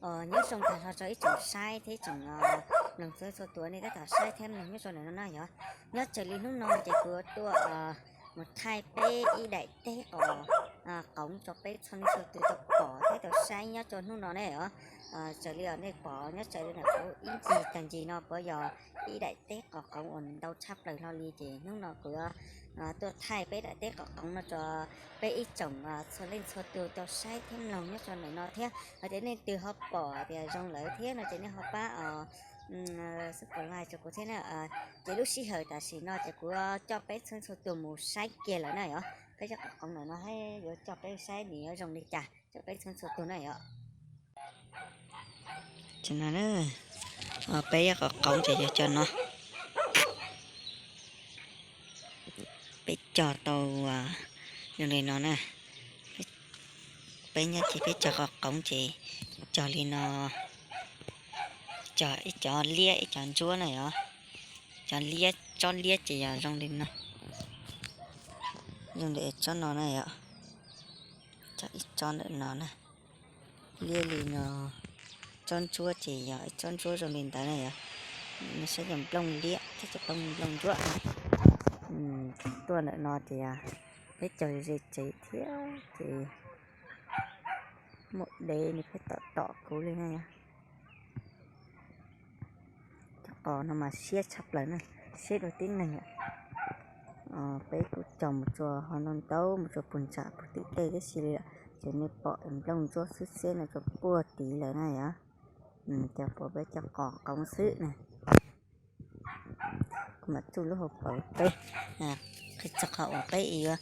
Nyob zoo tag nrho rau ib tsoom saib thiab ib tsoom mloog txhua txhua tus nej tab tom saib thiab mloog nyob rau ntawm no na yog. Nyob raws li hnub no ces kuv tuaj mus thaij peb ib daim teb qos qoov rau peb txhua leej txhua tus tau pom thiab tau saib nyob rau hnub no ne os. Raws li nej pom nyob raws li ntawm kuv ib ncig tag ncig no puas yog ib daim teb qos qoov uas ntau tshaj plaws hlo li ces hnub no kuv yuav tuaj thaij peb daim teb qos qoov no rau peb ib tsoom txhua leej txhua tus tau saib thiab mloog nyob rau ntawm no thiab hos tias nej twg ho pom tias zoo lawm thiab no ces nej ho pab subscribe rau kuv thiab na. Ces lub sij hawm tam sim no ces kuv coj peb txhua leej txhua tus mus saib kiag lawm na yog. Peb cov qos qoov ntawm no yuav coj peb saib nws yuav zoo li cas rau peb txhua leej txhua tus na yog. Peb cov qos qoov ces yog cov no. Peb cog tau zoo li no na. Peb nyob ces peb cog qos qoov ces cog li no, cog ib cov liab ib cov ntsuab na yog. Cov liab, tsob liab ces yog zoo li no, zoo li tsob no na yog, cog ib tsob ntawm no na, liab li no. Tsob ntsuab ces yog ib tsob ntsuab zoo li ntawd na yog. Nej saib cov nplooj liab thiab cov nplooj ntsuab. Tuaj ntawm no ces peb cog ze tsev thiab ces muaj dev nws pheej tom tom kuv li na yog. Cov qos no mas siab tshaj plaws na, siab dua tib neeg. Peb kuj cog mus txog ho ntau ntau mus txog puag nram puag tim tej tib si li lawm, ces nej pom nplooj ntsuab xwb xwb no tsuas puag tid lawm na yog. Cov pom peb cov qos qoov xwb na. Kuv mam tsuj lub hauv paus peb, qhia txog qhov uas peb yuav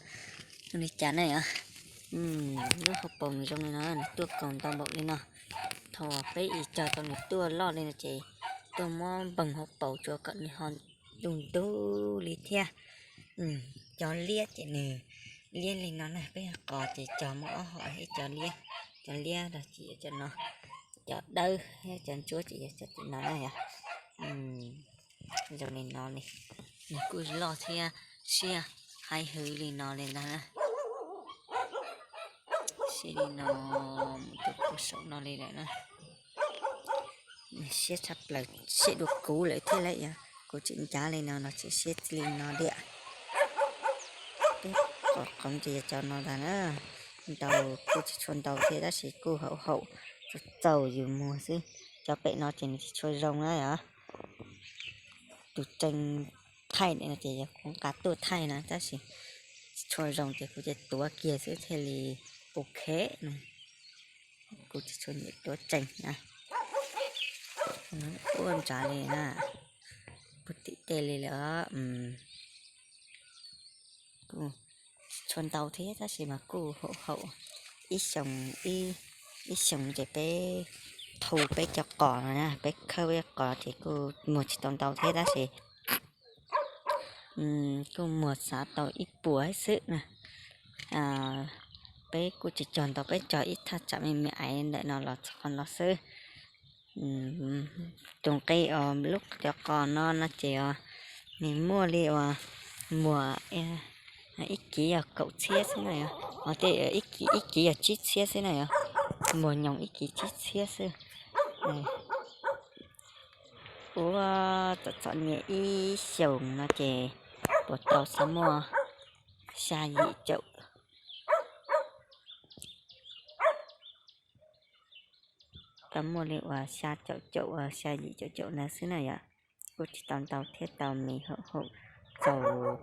zoo li cas na yog. Lub hauv paus nws zoo li no, nws tuaj kaus ntau npaum li no. Thaum peb cog tau nws tuaj loj li no ces tuaj muab npoog hauv paus tsuav kom nws ho ntug ntug li thiab. Cov liab ces nws liab li no na, peb qos ces cog muaj ob hom ib cov liab, cov liab los ces yog cov no, cov dawb thiab cov ntsuab ces yog cov tim no na yog. Zoo li no li, nws kuj loj thiab siab heev hwv li no li ntag na. Siab li no, mus rau puag saum no li lawm na. Siab tshaj plaws, siab dua kuv lawm thiab lauj yog, kuv tseem ncav li no los tseem siab li no tiag. Peb qos qoov ces yog cov no ntag na. Ntau, kuj tsis tshua ntau thiab tab sis kuj haum haum, txaus txaus yus muag xwb. Cov pem no ces nws tsis tshua zoo na yog. Tus tseem thaij no ces yog kuv nqa tuaj thaij na tab sis tsis tshua zoo ces kuv cia tuav kiag xwb thiaj li ok no. Kuv tsis tshua nyiam tuav tseem na. Ua ntsav li na, puag tim tej li lawm. Kuj tsis tshua ntau thiab tab sis mas kuj haum haum ib xyoos, ib xyoos ces peb thu peb cov qos no na, peb khawb peb cov qos ces kuj muag tsis tau ntau thiab tab sis kuj muag xav tau ib puas xwb na. Peb kuj tsis cog ntau, peb cog ib thaj tsam me me aiv ntawm no los txog qhov no xwb. Tus nqi uas lub cov qos no no ces nws muaj li uas muag ib kiv yog kaum txhiab xwb na yog, ib kiv yog tsib txhiab xwb na yog, muag nyoos ib kiv tsib txhiab xwb. Ua txom txom nyem ib xyoos no ces puas tau xav muaj xya yim caum, tau muaj li uas xya caum caum uas xya yim caum caum ntawd xwb na yom. Kuj tsis tau ntau thiab, tau me haum haum, txaus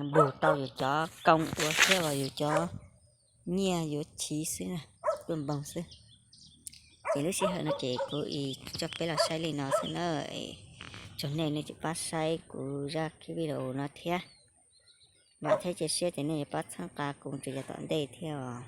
npog tau yus cov koob ua thiab uas yus cov nyiaj yuav chiv xwb na, kuj npog xwb. Ces lub sij hawm no ces kuv coj peb los saib li no xwb na. Tsoom nej nej tsis pab saib kuv zaj clip video no thiab, vam thiab cia siab tias nej yuav pab txhawb nqa kuv rau yav tom ntej thiab os.